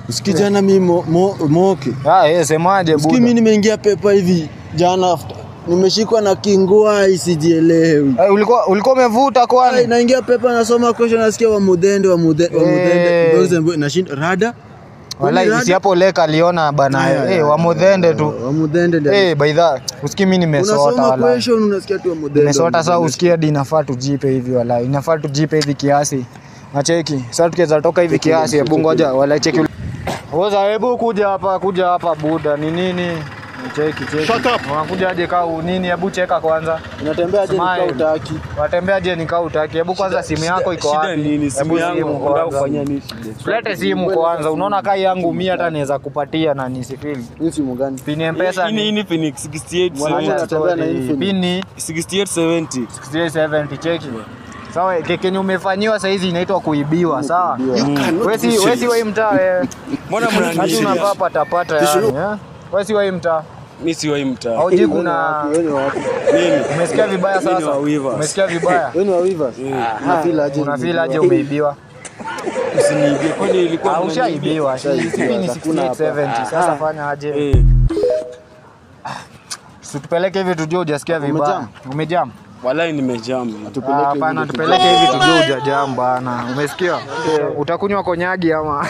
Usikii jana mimi moke. Semaje buda? Usikii mimi nimeingia pepa hivi jana after nimeshikwa na kingwa isijielewi. Ulikuwa umevuta kwani? Naingia pepa nasoma question nasikia wa mudende nashinda rada. Wala isi hapo leka aliona bana wa mudende tu. Wa mudende ndio. By the usikii mimi nimesota wala. Unasoma question unasikia tu wa mudende. Nimesota sasa usikie hadi inafaa tujipe hivi wala. Inafaa tujipe hivi kiasi. Nacheki. Sasa tukiweza toka hivi kiasi hebu ngoja wala cheki. Oza hebu kuja hapa buda ni nini? Cheki. Shut up. Unakuja aje kaa nini? Hebu cheka kwanza. Unatembea aje nikaa utaki? Unatembea aje nikaa utaki? Hebu kwanza simu yako iko wapi? Shida nini simu yangu? Unataka kufanya nini shida? Lete simu kwanza. Unaona kai yangu mimi hata naweza kupatia na nisifili. Ni simu gani? Pin M-Pesa ni Infinix 6870. Pin 6870. 6870 cheki. Sawa, kenye umefanyiwa saa hizi inaitwa kuibiwa, sawa? Wewe si wewe mtaa wewe. Mbona mnaniishi? Unavaa patapata yani, Wewe si wewe mtaa. Mimi si wewe mtaa. Hauji kuna mimi. Umesikia vibaya sasa? Umesikia vibaya? Wewe ni wa Weavers. Unafeel aje umeibiwa? Usiniibie. Kwani ilikuwa ushaibiwa? Sisi ni 6870. Sasa fanya aje? Usitupeleke hivi tujue hujasikia vibaya. Umejam? Walai nimejam. Hapana, tupeleke hivi tujue hujajam bana. Umesikia? Utakunywa konyagi ama?